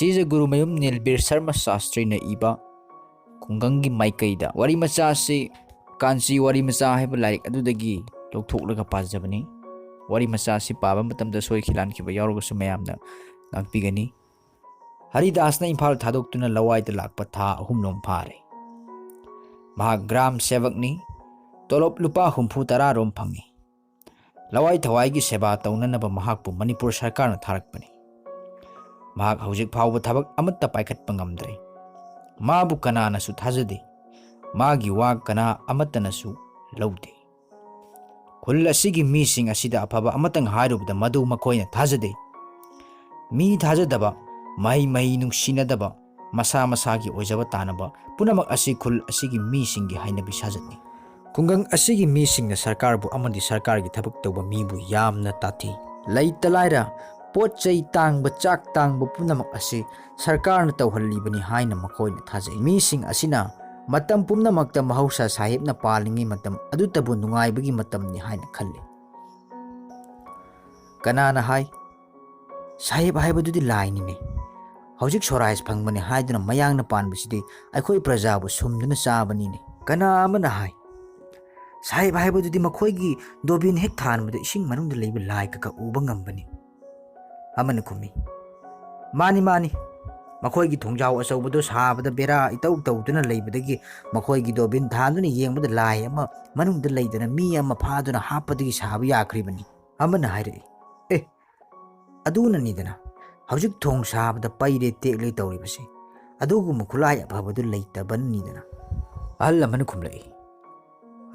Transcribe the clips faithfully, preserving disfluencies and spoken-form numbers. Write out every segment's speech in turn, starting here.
ꯁꯤꯁꯦ ꯒꯨꯔꯨꯃꯌꯨꯝ ꯅꯤꯜꯕꯤꯔ ꯁꯔꯃ ꯁꯥꯁꯇ꯭ꯔꯤꯅ ꯏꯕ ꯈꯨꯡꯒꯪꯒꯤ ꯃꯥꯏꯀꯩꯗ ꯋꯥꯔꯤ ꯃꯆꯥ ꯑꯁꯤ ꯀꯥꯟꯆꯤ ꯋꯥꯔꯤ ꯃꯆꯥ ꯍꯥꯏꯕ ꯂꯥꯏꯔꯤꯛ ꯑꯗꯨꯗꯒꯤ ꯂꯧꯊꯣꯛꯂꯒ ꯄꯥꯖꯕꯅꯤ꯫ ꯋꯥꯔꯤ ꯃꯆꯥ ꯑꯁꯤ ꯄꯥꯕ ꯃꯇꯝꯗ ꯁꯣꯏꯈꯤ ꯂꯥꯟꯈꯤꯕ ꯌꯥꯎꯔꯒꯁꯨ ꯃꯌꯥꯝꯅ ꯉꯥꯛꯄꯤꯒꯅꯤ꯫ ꯍꯔꯤꯗꯥꯁꯅ ꯏꯝꯐꯥꯜ ꯊꯥꯗꯣꯛꯇꯨꯅ ꯂꯋꯥꯏꯗ ꯂꯥꯛꯄ ꯊꯥ ꯑꯍꯨꯝꯂꯣꯝ ꯐꯥꯔꯦ꯫ ꯃꯍꯥꯛ ꯒ꯭ꯔꯥꯝ ꯁꯦꯕꯛꯅꯤ꯫ ꯇꯣꯂꯣꯞ ꯂꯨꯄꯥ ꯍꯨꯝꯐꯨ ꯇꯔꯥꯔꯣꯝ ꯐꯪꯏ꯫ ꯂꯋꯥꯏ ꯊꯋꯥꯏꯒꯤ ꯁꯦꯕꯥ ꯇꯧꯅꯅꯕ ꯃꯍꯥꯛꯄꯨ ꯃꯅꯤꯄꯨꯔ ꯁꯔꯀꯥꯔꯅ ꯊꯥꯔꯛꯄꯅꯤ꯫ ꯃꯍꯥꯛ ꯍꯧꯖꯤꯛ ꯐꯥꯎꯕ ꯊꯕꯛ ꯑꯃꯠꯇ ꯄꯥꯏꯈꯠꯄ ꯉꯝꯗ꯭ꯔꯤ꯫ ꯃꯥꯕꯨ ꯀꯅꯥꯅꯁꯨ ꯊꯥꯖꯗꯦ꯫ ꯃꯥꯒꯤ ꯋꯥ ꯀꯅꯥ ꯑꯃꯠꯇꯅꯁꯨ ꯂꯧꯗꯦ꯫ ꯈꯨꯜ ꯑꯁꯤꯒꯤ ꯃꯤꯁꯤꯡ ꯑꯁꯤꯗ ꯑꯐꯕ ꯑꯃꯇꯪ ꯍꯥꯏꯔꯨꯕꯗ ꯃꯗꯨ ꯃꯈꯣꯏꯅ ꯊꯥꯖꯗꯦ꯫ ꯃꯤ ꯊꯥꯖꯗꯕ, ꯃꯍꯩ ꯃꯍꯩ ꯅꯨꯡꯁꯤꯅꯗꯕ, ꯃꯁꯥ ꯃꯁꯥꯒꯤ ꯑꯣꯏꯖꯕ ꯇꯥꯅꯕ ꯄꯨꯝꯅꯃꯛ ꯑꯁꯤ ꯈꯨꯜ ꯑꯁꯤꯒꯤ ꯃꯤꯁꯤꯡꯒꯤ ꯍꯩꯅꯕꯤ ꯁꯥꯖꯠꯅꯤ꯫ ꯈꯨꯡꯒꯪ ꯑꯁꯤꯒꯤ ꯃꯤꯁꯤꯡꯅ ꯁꯔꯀꯥꯔꯕꯨ ꯑꯃꯗꯤ ꯁꯔꯀꯥꯔꯒꯤ ꯊꯕꯛ ꯇꯧꯕ ꯃꯤꯕꯨ ꯌꯥꯝꯅ ꯇꯥꯊꯤ꯫ ꯂꯩꯇ ꯂꯥꯏꯔ, ꯄꯣꯠ ꯆꯩ ꯇꯥꯡꯕ, ꯆꯥꯛ ꯇꯥꯡꯕ ꯄꯨꯝꯅꯃꯛ ꯑꯁꯤ ꯁꯔꯀꯥꯔꯅ ꯇꯧꯍꯜꯂꯤꯕꯅꯤ ꯍꯥꯏꯅ ꯃꯈꯣꯏꯅ ꯊꯥꯖꯩ꯫ ꯃꯤꯁꯤꯡ ꯑꯁꯤꯅ ꯃꯇꯝ ꯄꯨꯝꯅꯃꯛꯇ ꯃꯍꯧꯁꯥ ꯁꯥꯍꯦꯕꯅ ꯄꯥꯜꯂꯤꯉꯩ ꯃꯇꯝ ꯑꯗꯨꯇꯕꯨ ꯅꯨꯡꯉꯥꯏꯕꯒꯤ ꯃꯇꯝꯅꯤ ꯍꯥꯏꯅ ꯈꯜꯂꯤ꯫ ꯀꯅꯥꯅ ꯍꯥꯏ, ꯁꯥꯍꯦꯕ ꯍꯥꯏꯕꯗꯨꯗꯤ ꯂꯥꯏꯅꯤꯅꯦ, ꯍꯧꯖꯤꯛ ꯁꯣꯔꯥꯏꯁ ꯐꯪꯕꯅꯤ ꯍꯥꯏꯗꯨꯅ ꯃꯌꯥꯡꯅ ꯄꯥꯟꯕꯁꯤꯗꯤ ꯑꯩꯈꯣꯏ ꯄ꯭ꯔꯖꯥꯕꯨ ꯁꯨꯝꯗꯨꯅ ꯆꯥꯕꯅꯤꯅꯦ꯫ ꯀꯅꯥ ꯑꯃꯅ ꯍꯥꯏ, ꯁꯥꯍꯦꯕ ꯍꯥꯏꯕꯗꯨꯗꯤ ꯃꯈꯣꯏꯒꯤ ꯗꯣꯕꯤꯟ ꯍꯦꯛ ꯊꯥꯟꯕꯗ ꯏꯁꯤꯡ ꯃꯅꯨꯡꯗ ꯂꯩꯕ ꯂꯥꯏ ꯀꯀ ꯎꯕ ꯉꯝꯕꯅꯤ꯫ ꯑꯃꯅ ꯈꯨꯝꯃꯤ, ꯃꯥꯅꯤ, ꯃꯥꯅꯤ, ꯃꯈꯣꯏꯒꯤ ꯊꯣꯡꯖꯥꯎ ꯑꯆꯧꯕꯗꯨ ꯁꯥꯕꯗ ꯕꯦꯔꯥ ꯏꯇꯧ ꯇꯧꯗꯨꯅ ꯂꯩꯕꯗꯒꯤ ꯃꯈꯣꯏꯒꯤ ꯗꯣꯕꯤꯟ ꯊꯥꯟꯗꯨꯅ ꯌꯦꯡꯕꯗ ꯂꯥꯏ ꯑꯃ ꯃꯅꯨꯡꯗ ꯂꯩꯗꯅ ꯃꯤ ꯑꯃ ꯐꯥꯗꯨꯅ ꯍꯥꯞꯄꯗꯒꯤ ꯁꯥꯕ ꯌꯥꯈ꯭ꯔꯤꯕꯅꯤ꯫ ꯑꯃꯅ ꯍꯥꯏꯔꯛꯏ, ꯑꯦ, ꯑꯗꯨꯅꯅꯤꯗꯅ ꯍꯧꯖꯤꯛ ꯊꯣꯡ ꯁꯥꯕꯗ ꯄꯩꯔꯦ ꯇꯦꯛꯂꯦ ꯇꯧꯔꯤꯕꯁꯤ, ꯑꯗꯨꯒꯨꯝꯕ ꯈꯨꯠꯂꯥꯏ ꯑꯐꯕꯗꯨ ꯂꯩꯇꯕꯅꯤꯗꯅ꯫ ꯑꯍꯜ ꯑꯃꯅ ꯈꯨꯝꯂꯛꯏ,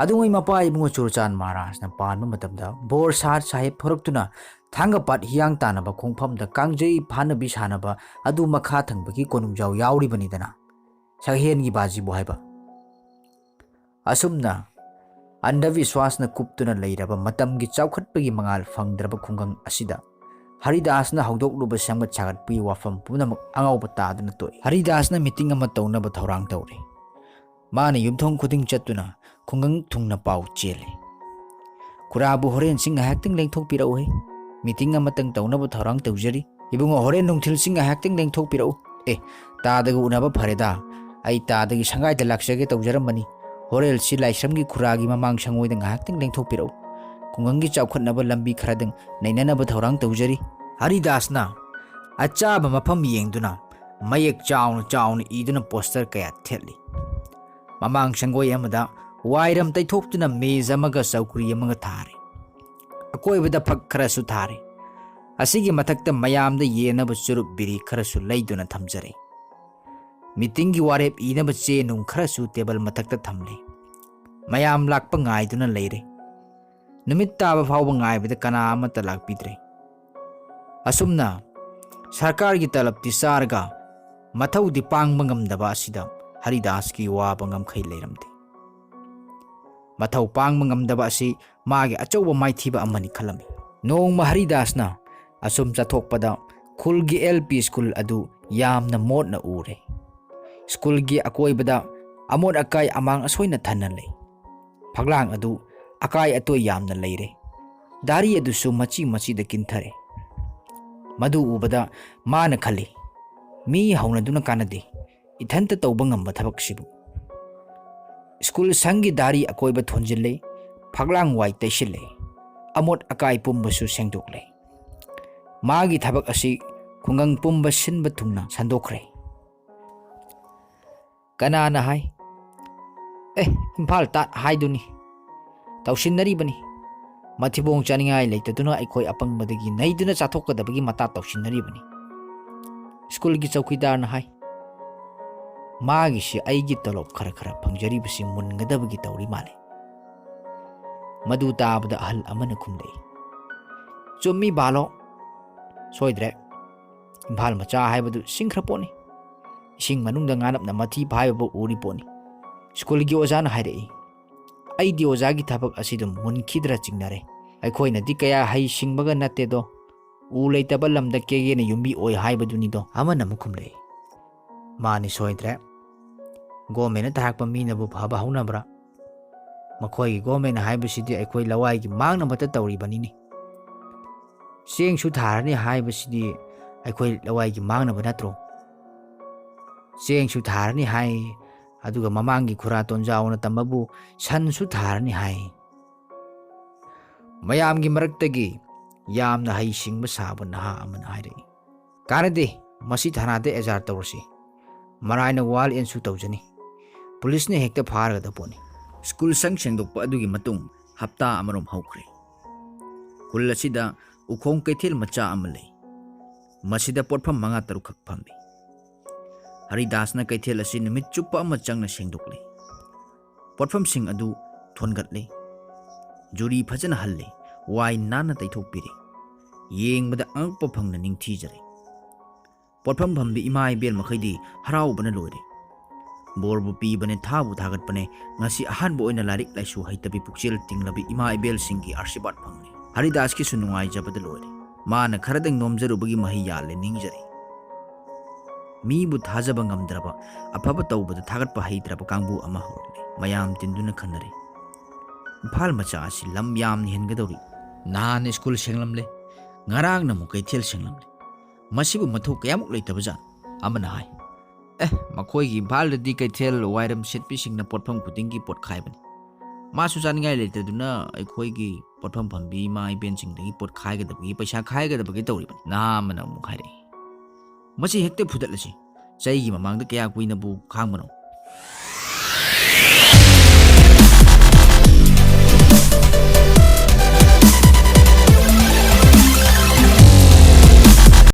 ꯑꯗꯨꯉꯩ ꯃꯄꯥ ꯏꯕꯨꯡꯉꯣ ꯆꯨꯔꯆꯥꯟ ꯃꯍꯥꯔꯥꯖꯅ ꯄꯥꯟꯕ ꯃꯇꯝꯗ ꯕꯣꯔ ꯁꯥꯍꯦꯕ ꯊꯣꯔꯛꯇꯨꯅ ꯊꯥꯡꯒꯄꯥꯠ ꯍꯤꯌꯥꯡ ꯇꯥꯟꯅꯕ ꯈꯣꯡꯐꯝꯗ ꯀꯥꯡꯖꯩ ꯐꯥꯅꯕꯤ ꯁꯥꯟꯅꯕ ꯑꯗꯨ ꯃꯈꯥ ꯊꯪꯕꯒꯤ ꯀꯣꯅꯨꯡꯖꯥꯎ ꯌꯥꯎꯔꯤꯕꯅꯤꯗꯅ, ꯁꯛꯍꯦꯟꯒꯤ ꯕꯥꯖꯤꯕꯨ ꯍꯥꯏꯕ꯫ ꯑꯁꯨꯝꯅ ꯑꯟꯙꯕꯤꯁ꯭ꯋꯥꯁꯅ ꯀꯨꯞꯇꯨꯅ ꯂꯩꯔꯕ ꯃꯇꯝꯒꯤ ꯆꯥꯎꯈꯠꯄꯒꯤ ꯃꯉꯥꯜ ꯐꯪꯗ꯭ꯔꯕ ꯈꯨꯡꯒꯪ ꯑꯁꯤꯗ ꯍꯔꯤꯗꯥꯁꯅ ꯍꯧꯗꯣꯛꯂꯨꯕ ꯁꯦꯝꯒꯠ ꯁꯥꯒꯠꯄꯒꯤ ꯋꯥꯐꯝ ꯄꯨꯝꯅꯃꯛ ꯑꯉꯥꯎꯕ ꯇꯥꯗꯨꯅ ꯇꯣꯛꯏ꯫ ꯍꯔꯤꯗꯥꯁꯅ ꯃꯤꯇꯤꯡ ꯑꯃ ꯇꯧꯅꯕ ꯊꯧꯔꯥꯡ ꯇꯧꯔꯤ꯫ ꯃꯥꯅ ꯌꯨꯝꯊꯣꯡ ꯈꯨꯗꯤꯡ ꯆꯠꯇꯨꯅ ꯈꯨꯡꯒꯪ ꯊꯨꯡꯅ ꯄꯥꯎ ꯆꯦꯜꯂꯤ꯫ "ꯈꯨꯔꯥꯕꯨ ꯍꯣꯔꯦꯟꯁꯤ ꯉꯥꯏꯍꯥꯛꯇꯪ ꯂꯦꯡꯊꯣꯛꯄꯤꯔꯛꯎꯍꯦ, ꯃꯤꯇꯤꯡ ꯑꯃꯇꯪ ꯇꯧꯅꯕ ꯊꯧꯔꯥꯡ ꯇꯧꯖꯔꯤ" "ꯏꯕꯨꯡꯉꯣ, ꯍꯣꯔꯦꯟ ꯅꯨꯡꯊꯤꯜꯁꯤ ꯉꯥꯏꯍꯥꯛꯇꯪ ꯂꯦꯡꯊꯣꯛꯄꯤꯔꯛꯎ꯫" "ꯑꯦ, ꯇꯥꯗꯒ ꯎꯅꯕ ꯐꯔꯦꯗ꯫ ꯑꯩ ꯇꯥꯗꯒꯤ ꯁꯪꯒꯥꯏꯗ ꯂꯥꯛꯆꯒꯦ ꯇꯧꯖꯔꯝꯕꯅꯤ꯫ ꯍꯣꯔꯦꯜꯁꯤ ꯂꯥꯏꯁ꯭ꯔꯝꯒꯤ ꯈꯨꯔꯥꯒꯤ ꯃꯃꯥꯡ ꯁꯪꯒꯣꯏꯗ ꯉꯥꯏꯍꯥꯛꯇꯪ ꯂꯦꯡꯊꯣꯛꯄꯤꯔꯛꯎ꯫ ꯈꯨꯡꯒꯪꯒꯤ ꯆꯥꯎꯈꯠꯅꯕ ꯂꯝꯕꯤ ꯈꯔꯗꯪ ꯅꯩꯅꯅꯕ ꯊꯧꯔꯥꯡ ꯇꯧꯖꯔꯤ꯫" ꯍꯔꯤꯗꯥꯁꯅ ꯑꯆꯥꯕ ꯃꯐꯝ ꯌꯦꯡꯗꯨꯅ ꯃꯌꯦꯛ ꯆꯥꯎꯅ ꯆꯥꯎꯅ ꯏꯗꯨꯅ ꯄꯣꯁꯇꯔ ꯀꯌꯥ ꯊꯦꯠꯂꯤ꯫ ꯃꯃꯥꯡ ꯁꯪꯒꯣꯏ ꯑꯃꯗ ꯋꯥꯏꯔꯝ ꯇꯩꯊꯣꯛꯇꯨꯅ ꯃꯦꯖ ꯑꯃꯒ ꯆꯧꯀ꯭ꯔꯤ ꯑꯃꯒ ꯊꯥꯔꯦ꯫ ꯑꯀꯣꯏꯕꯗ ꯐꯛ ꯈꯔꯁꯨ ꯊꯥꯔꯦ꯫ ꯑꯁꯤꯒꯤ ꯃꯊꯛꯇ ꯃꯌꯥꯝꯗ ꯌꯦꯟꯅꯕ ꯆꯨꯔꯨꯞ ꯕꯤꯔꯤ ꯈꯔꯁꯨ ꯂꯩꯗꯨꯅ ꯊꯝꯖꯔꯦ꯫ ꯃꯤꯇꯤꯡꯒꯤ ꯋꯥꯔꯦꯞ ꯏꯅꯕ ꯆꯦ ꯅꯨꯡ ꯈꯔꯁꯨ ꯇꯦꯕꯜ ꯃꯊꯛꯇ ꯊꯝꯂꯦ꯫ ꯃꯌꯥꯝ ꯂꯥꯛꯄ ꯉꯥꯏꯗꯨꯅ ꯂꯩꯔꯦ꯫ ꯅꯨꯃꯤꯠ ꯇꯥꯕ ꯐꯥꯎꯕ ꯉꯥꯏꯕꯗ ꯀꯅꯥ ꯑꯃꯠꯇ ꯂꯥꯛꯄꯤꯗ꯭ꯔꯦ꯫ ꯑꯁꯨꯝꯅ ꯁꯔꯀꯥꯔꯒꯤ ꯇꯂꯕꯇꯤ ꯆꯥꯔꯒ ꯃꯊꯧꯗꯤ ꯄꯥꯡꯕ ꯉꯝꯗꯕ ꯑꯁꯤꯗ ꯍꯔꯤꯗꯥꯁꯀꯤ ꯋꯥꯕ ꯉꯝꯈꯩ ꯂꯩꯔꯝꯗꯦ꯫ ꯃꯊꯧ ꯄꯥꯡꯕ ꯉꯝꯗꯕ ꯑꯁꯤ ꯃꯥꯒꯤ ꯑꯆꯧꯕ ꯃꯥꯏꯊꯤꯕ ꯑꯃꯅꯤ ꯈꯜꯂꯝꯃꯤ꯫ ꯅꯣꯡꯃ ꯍꯔꯤꯗꯥꯁꯅ ꯑꯁꯨꯝ ꯆꯠꯊꯣꯛꯄꯗ ꯈꯨꯜꯒꯤ ꯑꯦꯜ ꯄꯤ ꯁ꯭ꯀꯨꯜ ꯑꯗꯨ ꯌꯥꯝꯅ ꯃꯣꯠꯅ ꯎꯔꯦ꯫ ꯁ꯭ꯀꯨꯜꯒꯤ ꯑꯀꯣꯏꯕꯗ ꯑꯃꯣꯠ ꯑꯀꯥꯏ ꯑꯃꯥꯡ ꯑꯁꯣꯏꯅ ꯊꯟꯅ ꯂꯩ꯫ ꯐꯛꯂꯥꯡ ꯑꯗꯨ ꯑꯀꯥꯏ ꯑꯇꯣꯏ ꯌꯥꯝꯅ ꯂꯩꯔꯦ꯫ ꯗꯥꯔꯤ ꯑꯗꯨꯁꯨ ꯃꯆꯤ ꯃꯆꯤꯗ ꯀꯤꯟꯊꯔꯦ꯫ ꯃꯗꯨ ꯎꯕꯗ ꯃꯥꯅ ꯈꯜꯂꯤ, "ꯃꯤ ꯍꯧꯅꯗꯨꯅ ꯀꯥꯟꯅꯗꯦ, ꯏꯊꯟꯇ ꯇꯧꯕ ꯉꯝꯕ ꯊꯕꯛꯁꯤꯕꯨ꯫" ꯁ꯭ꯀꯨꯜ ꯁꯪꯒꯤ ꯗꯥꯔꯤ ꯑꯀꯣꯏꯕ ꯊꯣꯟꯖꯤꯜꯂꯦ, ꯐꯛꯂꯥꯡ ꯋꯥꯏ ꯇꯩꯁꯤꯜꯂꯦ, ꯑꯃꯣꯠ ꯑꯀꯥꯏ ꯄꯨꯝꯕꯁꯨ ꯁꯦꯡꯗꯣꯛꯂꯦ꯫ ꯃꯥꯒꯤ ꯊꯕꯛ ꯑꯁꯤ ꯈꯨꯡꯒꯪ ꯄꯨꯝꯕ ꯁꯤꯟꯕ ꯊꯨꯡꯅ ꯁꯟꯗꯣꯛꯈ꯭ꯔꯦ꯫ ꯀꯅꯥꯅ ꯍꯥꯏ? ꯑꯦ, ꯏꯝꯐꯥꯜ ꯇꯥꯠ ꯍꯥꯏꯗꯨꯅꯤ꯫ ꯇꯧꯁꯤꯟꯅꯔꯤꯕꯅꯤ꯫ ꯃꯊꯤꯕꯣꯡ ꯆꯥꯅꯤꯡꯉꯥꯏ ꯂꯩꯇꯗꯨꯅ ꯑꯩꯈꯣꯏ ꯑꯄꯪꯕꯗꯒꯤ ꯅꯩꯗꯨꯅ ꯆꯥꯊꯣꯛꯀꯗꯕꯒꯤ ꯃꯇꯥ ꯇꯧꯁꯤꯟꯅꯔꯤꯕꯅꯤ꯫ ꯁ꯭ꯀꯨꯜꯒꯤ ꯆꯧꯀꯤꯗꯥꯔꯅ ꯍꯥꯏ, "ꯃꯥꯒꯤꯁꯤ ꯑꯩꯒꯤ ꯇꯣꯂꯣꯞ ꯈꯔ ꯈꯔ ꯐꯪꯖꯔꯤꯕꯁꯤ ꯃꯨꯟꯒꯗꯕꯒꯤ ꯇꯧꯔꯤ ꯃꯥꯜꯂꯦ꯫" ꯃꯗꯨ ꯇꯥꯕꯗ ꯑꯍꯜ ꯑꯃꯅ ꯈꯨꯝꯂꯛꯏ, "ꯆꯨꯝꯃꯤ ꯕꯥꯂꯣ, ꯁꯣꯏꯗ꯭ꯔꯦ꯫ ꯏꯝꯐꯥꯜ ꯃꯆꯥ ꯍꯥꯏꯕꯗꯨ ꯁꯤꯡꯈ꯭ꯔ ꯄꯣꯠꯅꯤ꯫ ꯏꯁꯤꯡ ꯃꯅꯨꯡꯗ ꯉꯥꯅꯞꯅ ꯃꯊꯤ ꯐꯥꯏꯕꯕꯨ ꯎꯔꯤ ꯄꯣꯠꯅꯤ꯫" ꯁ꯭ꯀꯨꯜꯒꯤ ꯑꯣꯖꯥꯅ ꯍꯥꯏꯔꯛꯏ, "ꯑꯩꯗꯤ ꯑꯣꯖꯥꯒꯤ ꯊꯕꯛ ꯑꯁꯤꯗ ꯃꯨꯟꯈꯤꯗ꯭ꯔ ꯆꯤꯡꯅꯔꯦ꯫ ꯑꯩꯈꯣꯏꯅꯗꯤ ꯀꯌꯥ ꯍꯩ ꯁꯤꯡꯕꯒ ꯅꯠꯇꯦꯗꯣ꯫ ꯎ ꯂꯩꯇꯕ ꯂꯝꯗ ꯀꯦꯒꯦꯅ ꯌꯨꯝꯕꯤ ꯑꯣꯏ ꯍꯥꯏꯕꯗꯨꯅꯤꯗꯣ꯫" ꯑꯃꯅ ꯑꯃꯨꯛ ꯈꯨꯝꯂꯛꯏ, "ꯃꯥꯅꯤ, ꯁꯣꯏꯗ꯭ꯔꯦ꯫ ꯒꯣꯃꯦꯟꯅ ꯊꯥꯔꯛꯄ ꯃꯤꯅꯕꯨ ꯐꯕ ꯍꯧꯅꯕ꯭ꯔꯥ? ꯃꯈꯣꯏꯒꯤ ꯒꯣꯃꯦꯟ ꯍꯥꯏꯕꯁꯤꯗꯤ ꯑꯩꯈꯣꯏ ꯂꯋꯥꯏꯒꯤ ꯃꯥꯡꯅꯕꯇ ꯇꯧꯔꯤꯕꯅꯤꯅꯦ꯫ ꯆꯦꯡꯁꯨ ꯊꯥꯔꯅꯤ ꯍꯥꯏꯕꯁꯤꯗꯤ ꯑꯩꯈꯣꯏ ꯂꯋꯥꯏꯒꯤ ꯃꯥꯡꯅꯕ ꯅꯠꯇ꯭ꯔꯣ? ꯆꯦꯡꯁꯨ ꯊꯥꯔꯅꯤ ꯍꯥꯏ, ꯑꯗꯨꯒ ꯃꯃꯥꯡꯒꯤ ꯈꯨꯔꯥ ꯇꯣꯟꯖꯥꯎꯅ ꯇꯝꯕꯕꯨ ꯁꯟꯁꯨ ꯊꯥꯔꯅꯤ ꯍꯥꯏ꯫ ꯃꯌꯥꯝꯒꯤ ꯃꯔꯛꯇꯒꯤ ꯌꯥꯝꯅ ꯍꯩꯁꯤꯡꯕ ꯁꯥꯕ ꯅꯍꯥ ꯑꯃꯅ ꯍꯥꯏꯔꯛꯏ, "ꯀꯥꯟꯅꯗꯦ, ꯃꯁꯤ ꯊꯥꯅꯥꯗ ꯑꯦꯖꯥꯔ ꯇꯧꯔꯁꯤ꯫ ꯃꯔꯥꯏꯅ ꯋꯥꯜ ꯑꯦꯟꯁꯨ ꯇꯧꯖꯅꯤ꯫ ꯄꯨꯂꯤꯁꯅ ꯍꯦꯛꯇ ꯐꯥꯔꯒꯗ ꯄꯣꯠꯅꯤ꯫" ꯁ꯭ꯀꯨꯜ ꯁꯪ ꯁꯦꯡꯗꯣꯛꯄ ꯑꯗꯨꯒꯤ ꯃꯇꯨꯡ ꯍꯞꯇꯥ ꯑꯃꯔꯣꯝ ꯍꯧꯈ꯭ꯔꯦ꯫ ꯈꯨꯜ ꯑꯁꯤꯗ ꯎꯈꯣꯡ ꯀꯩꯊꯦꯜ ꯃꯆꯥ ꯑꯃ ꯂꯩ꯫ ꯃꯁꯤꯗ ꯄꯣꯠꯐꯝ ꯃꯉꯥ ꯇꯔꯨꯛꯈꯛ ꯐꯝꯃꯤ꯫ ꯍꯔꯤꯗꯥꯁꯅ ꯀꯩꯊꯦꯜ ꯑꯁꯤ ꯅꯨꯃꯤꯠ ꯆꯨꯞꯄ ꯑꯃ ꯆꯪꯅ ꯁꯦꯡꯗꯣꯛꯂꯤ꯫ ꯄꯣꯠꯐꯝꯁꯤꯡ ꯑꯗꯨ ꯊꯣꯟꯒꯠꯂꯤ꯫ ꯖꯨꯔꯤ ꯐꯖꯅ ꯍꯜꯂꯤ꯫ ꯋꯥꯏ ꯅꯥꯟꯅ ꯇꯩꯊꯣꯛꯄꯤꯔꯤ꯫ ꯌꯦꯡꯕꯗ ꯑꯉꯛꯄ ꯐꯪꯅ ꯅꯤꯡꯊꯤꯖꯔꯦ꯫ ꯄꯣꯠꯐꯝ ꯐꯝꯕꯤ ꯏꯃꯥ ꯏꯕꯦꯜ ꯃꯈꯩꯗꯤ ꯍꯔꯥꯎꯕꯅ ꯂꯣꯏꯔꯦ꯫ ꯕꯣꯔꯕꯨ ꯄꯤꯕꯅꯦ, ꯊꯥꯕꯨ ꯊꯥꯒꯠꯄꯅꯦ, ꯉꯁꯤ ꯑꯍꯥꯟꯕ ꯑꯣꯏꯅ ꯂꯥꯏꯔꯤꯛ ꯂꯥꯏꯁꯨ ꯍꯩꯇꯕꯤ ꯄꯨꯛꯆꯦꯜ ꯇꯤꯡꯂꯕꯤ ꯏꯃꯥ ꯏꯕꯦꯜꯁꯤꯡꯒꯤ ꯑꯥꯔꯁꯤꯕꯥꯗ ꯐꯪꯂꯦ꯫ ꯍꯔꯤꯗꯥꯁꯀꯤꯁꯨ ꯅꯨꯡꯉꯥꯏꯖꯕꯗ ꯂꯣꯏꯔꯦ꯫ ꯃꯥꯅ ꯈꯔꯗꯪ ꯅꯣꯝꯖꯔꯨꯕꯒꯤ ꯃꯍꯩ ꯌꯥꯜꯂꯦ ꯅꯤꯡꯖꯔꯦ꯫ ꯃꯤꯕꯨ ꯊꯥꯖꯕ ꯉꯝꯗ꯭ꯔꯕ, ꯑꯐꯕ ꯇꯧꯕꯗ ꯊꯥꯒꯠꯄ ꯍꯩꯇ꯭ꯔꯕ ꯀꯥꯡꯕꯨ ꯑꯃ ꯍꯧꯔꯛꯂꯦ꯫ ꯃꯌꯥꯝ ꯇꯤꯟꯗꯨꯅ ꯈꯟꯅꯔꯦ, "ꯏꯝꯐꯥꯜ ꯃꯆꯥ ꯑꯁꯤ ꯂꯝ ꯌꯥꯝꯅ ꯍꯦꯟꯒꯗꯧꯔꯤ꯫ ꯅꯍꯥꯟ ꯁ꯭ꯀꯨꯜ ꯁꯦꯡꯂꯝꯂꯦ, ꯉꯔꯥꯡꯅ ꯑꯃꯨꯛ ꯀꯩꯊꯦꯜ ꯁꯦꯡꯂꯝꯂꯦ꯫ ꯃꯁꯤꯕꯨ ꯃꯊꯧ ꯀꯌꯥꯃꯨꯛ ꯂꯩꯇꯕꯖꯥꯠꯅꯣ?" ꯑꯃꯅ ꯍꯥꯏ, "ꯑꯦ, ꯃꯈꯣꯏꯒꯤ ꯏꯝꯐꯥꯜꯗꯗꯤ ꯀꯩꯊꯦꯜ ꯋꯥꯏꯔꯝ ꯁꯤꯠꯄꯤꯁꯤꯡꯅ ꯄꯣꯠꯐꯝ ꯈꯨꯗꯤꯡꯒꯤ ꯄꯣꯠ ꯈꯥꯏꯕꯅꯤ꯫ ꯃꯥꯁꯨ ꯆꯥꯅꯤꯡꯉꯥꯏ ꯂꯩꯇꯗꯨꯅ ꯑꯩꯈꯣꯏꯒꯤ ꯄꯣꯠꯐꯝ ꯐꯝꯕꯤ ꯏꯃꯥ ꯏꯕꯦꯟꯁꯤꯡꯗꯒꯤ ꯄꯣꯠ ꯈꯥꯏꯒꯗꯕꯒꯤ, ꯄꯩꯁꯥ ꯈꯥꯏꯒꯗꯕꯒꯤ ꯇꯧꯔꯤꯕꯅꯤ꯫" ꯅꯍꯥ ꯑꯃꯅ ꯑꯃꯨꯛ ꯍꯥꯏꯔꯛꯏ, "ꯃꯁꯤ ꯍꯦꯛꯇ ꯐꯨꯗꯠꯂꯁꯤ꯫ ꯆꯩꯒꯤ ꯃꯃꯥꯡꯗ ꯀꯌꯥ ꯀꯨꯏꯅꯕꯨ ꯈꯥꯡꯕꯅꯣ?